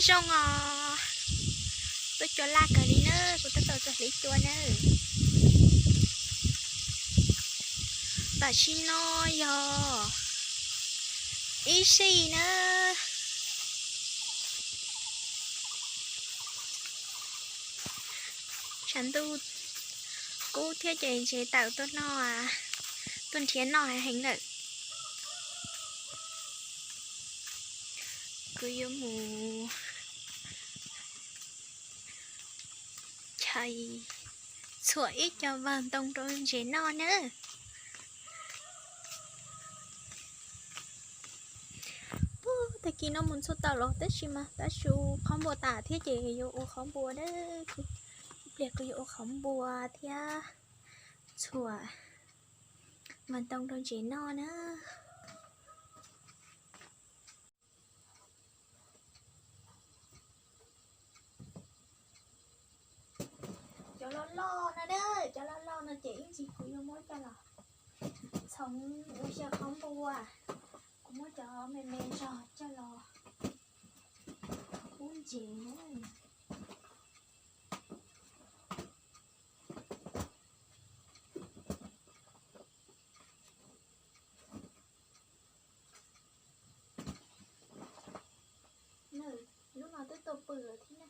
Zoo os, tuaj cua laj kawg li na, kuv tab tom txog hliv cua na. Tam sim no yog ib sij na. Tshav ntuj kub thiab ces ntse tawm tuaj noj, tuaj nrhiav noj heev lawm. Kuv yuav mus chais txhuam ib co vawg ntoo rau ntses noj na. Tag kis no mus txhua tawm los tab sis mas tab sis qhov npua tas thiab ces yuav ua qhov npua na. Ib pliag kuv yuav ua qhov npua thiab txhuam vawg ntoo rau ntses noj na. Cov loj loj no, cov loj loj no ces ib ntsis kuv yuav muab coj los txhoov ua xyaw qhov npua. Kuv muab cov me me zog coj los ua ntses na. Lub no twb tuaj pw lawm thiab na.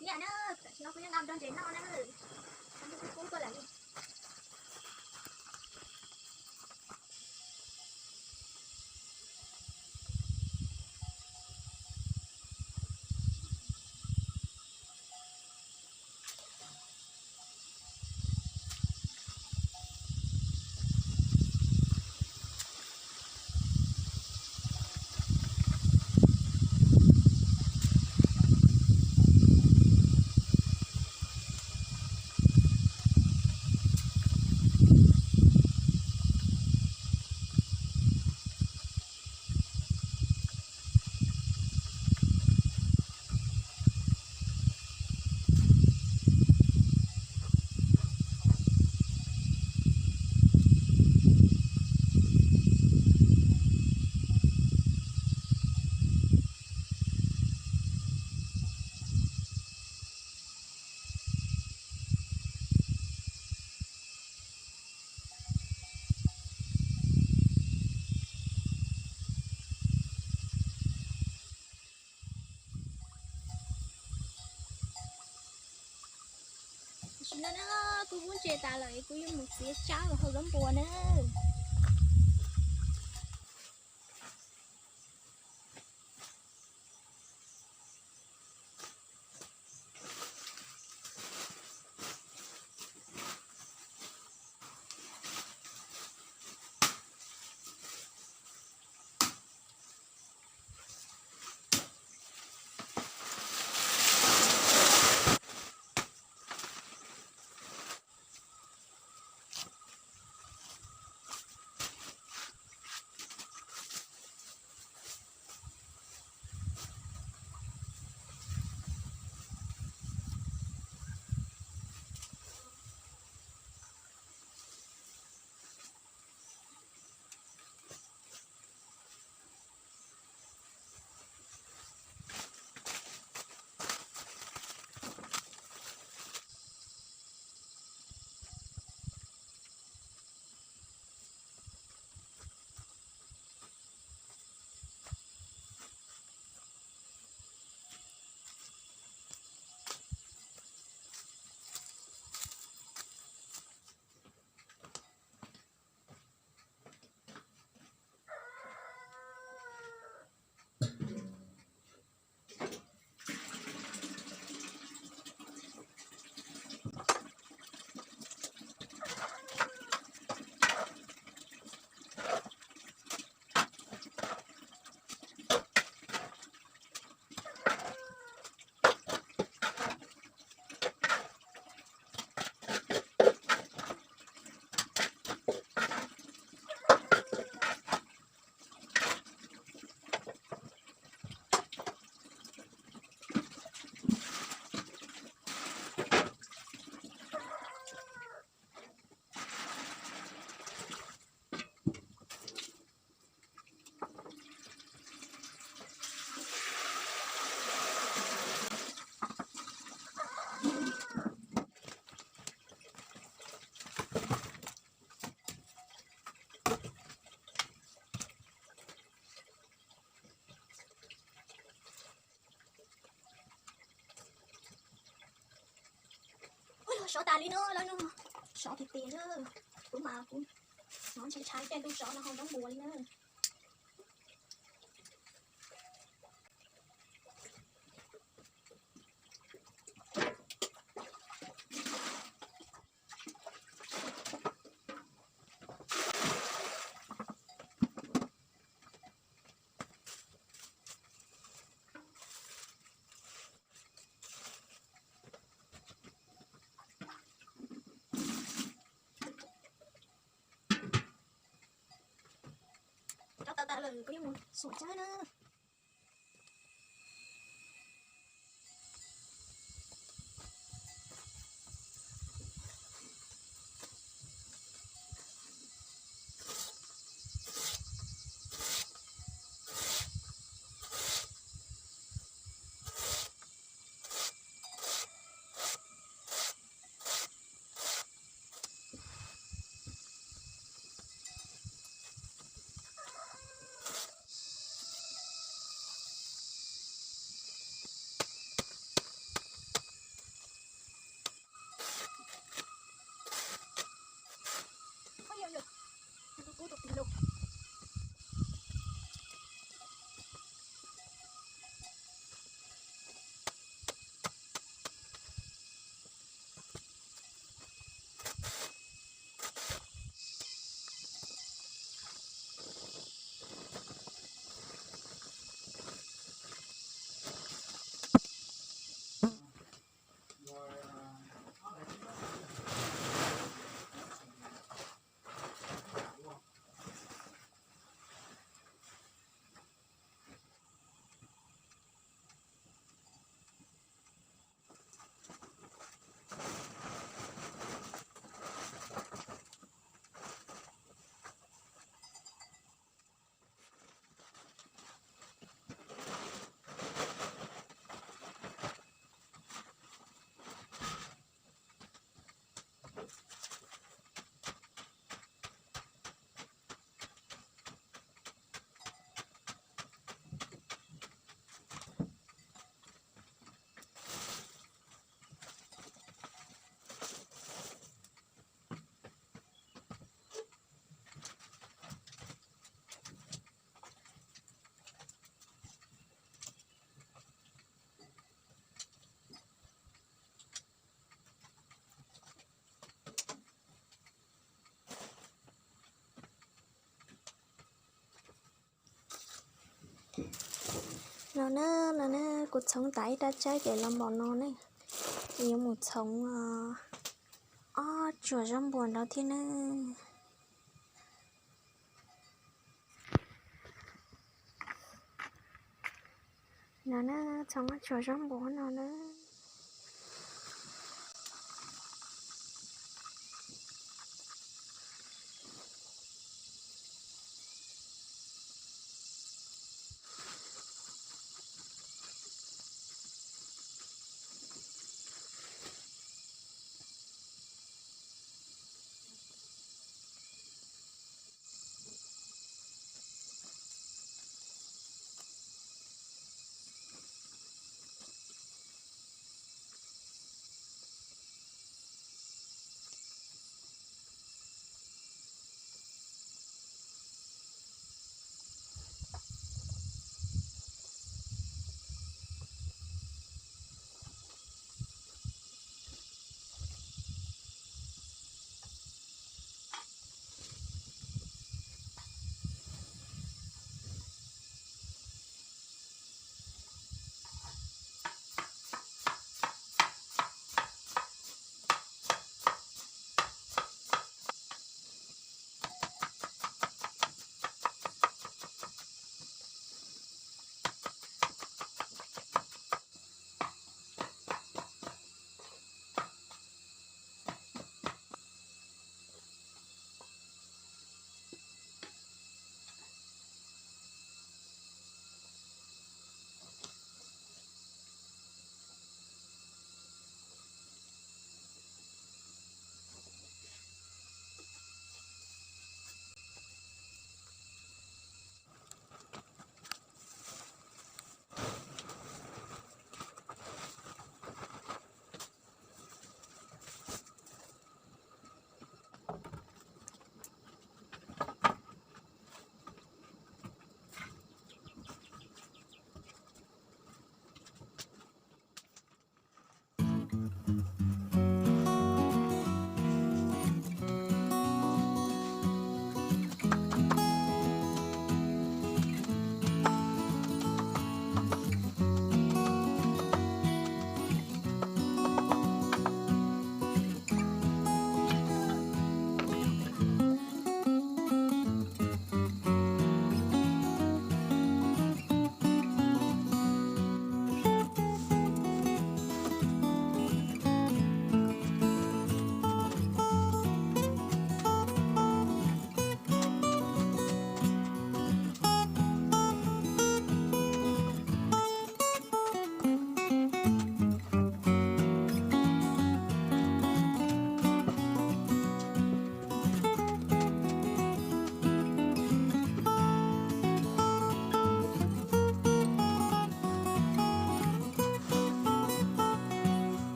Niam na, tam sim no kuv nyob nqa rau ntses noj na. Kub kub tuaj lawm li. No na, kuv pub ntses tas lawm es kuv yuav mus txiav tsawb hau zaub npua na. Ua, sov tas li no lawm no, sov tiag tiag na. Kuv mas kuv hnov ntshai ntshai tej ntuj sov no hau zaub npua li na. Rau tau tas lawm kuv yuav mus xuas tsawb na. No na, no na, kuv txhoov tas ib rab tsawb ces los npaum no ne. Ces yuav mus txhoov ob tsuag zaub npua nrau thiab ne. No na, txhoov ob tsuag zaub npua no na.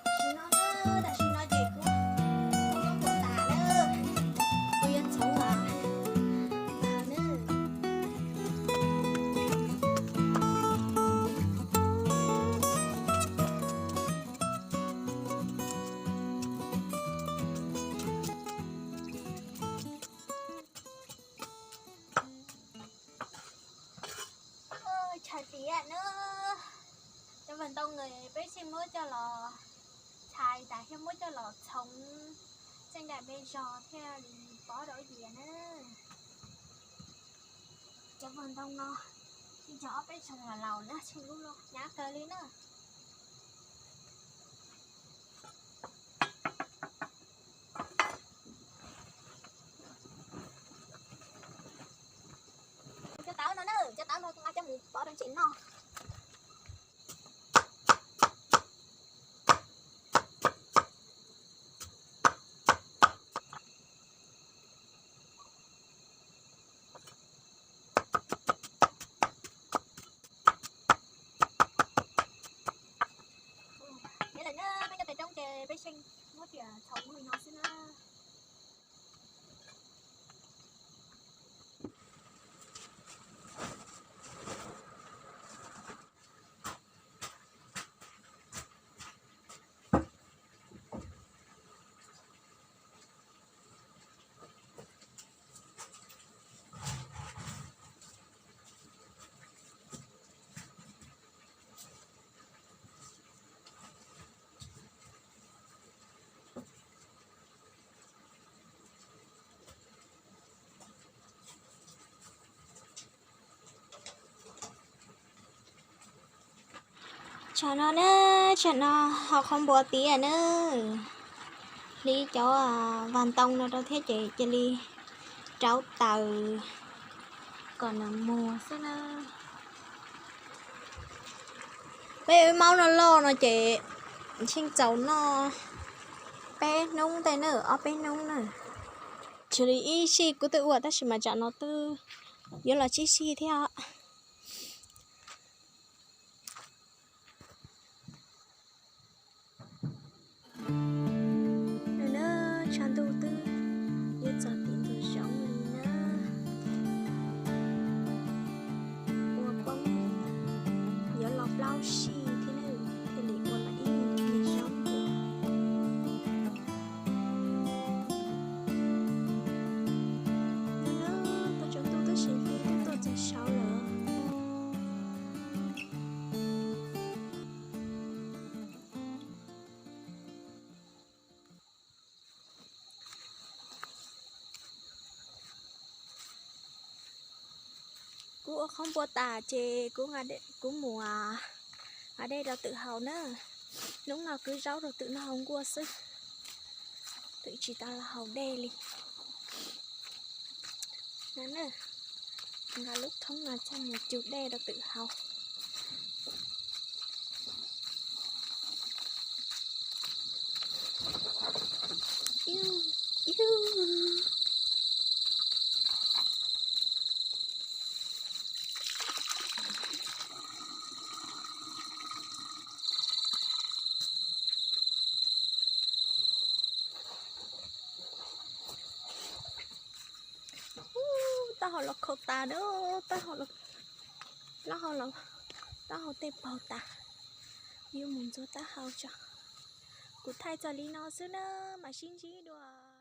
Tam sim no na, tam sim no ces kuv, kuv yuav txhoov lawm na. Tshais tiag na. Cov vaj ntoo peb xij muab coj los tshais tas thiab muab coj los txhoov txij nkaus me zog thiaj li pob rau diav na. Cov vaj ntoo no ib co ob peb xyoos los laus na, tsheej lub loj hnyav kawg li na. Cov tawv no na, cov tawv no kuv nqa coj mus pov rau ntses noj. Yog lawm na, peb cov tes roob ces peb yeej muab riam txhoov li no xwb na. Tsam no na, tsam no ho qhov npua tiav na, hliv cov vas ntoo no rau thiab ces cia li rauv taws kom nws muag xwb na. Peb maub no loj no ces ntshe txaus noj peb hnub tej na, ob peb hnub na. Tsis li ib sij kuv twb ua tab sis mas tsam no twb yuav los tsib sij thiab. Tshav ntuj twb yuav txog tim ntug zoov li na. Ua poob yuav los plaub sij thiab na, thiaj li ua los ib ntug zoov. Tsaus ntuj tab sis twb tuaj txog saud lawm. Kuv ua qhov npua tas ces kuv mus nqa dej rau twm haus na. Hnub no kwv zaub rau twm noj haus nkuaj xwb, twm tsis tau los haus dej li. Nqa lub thoob no coj mus cug dej rau twm haus. Taub hau los khaus tas na, taub hau, taub hau tej paug tas. Yuav mus ntxuav taub hau tso. Kuv thaij txog li no xwb na, mam sib ntsib dua.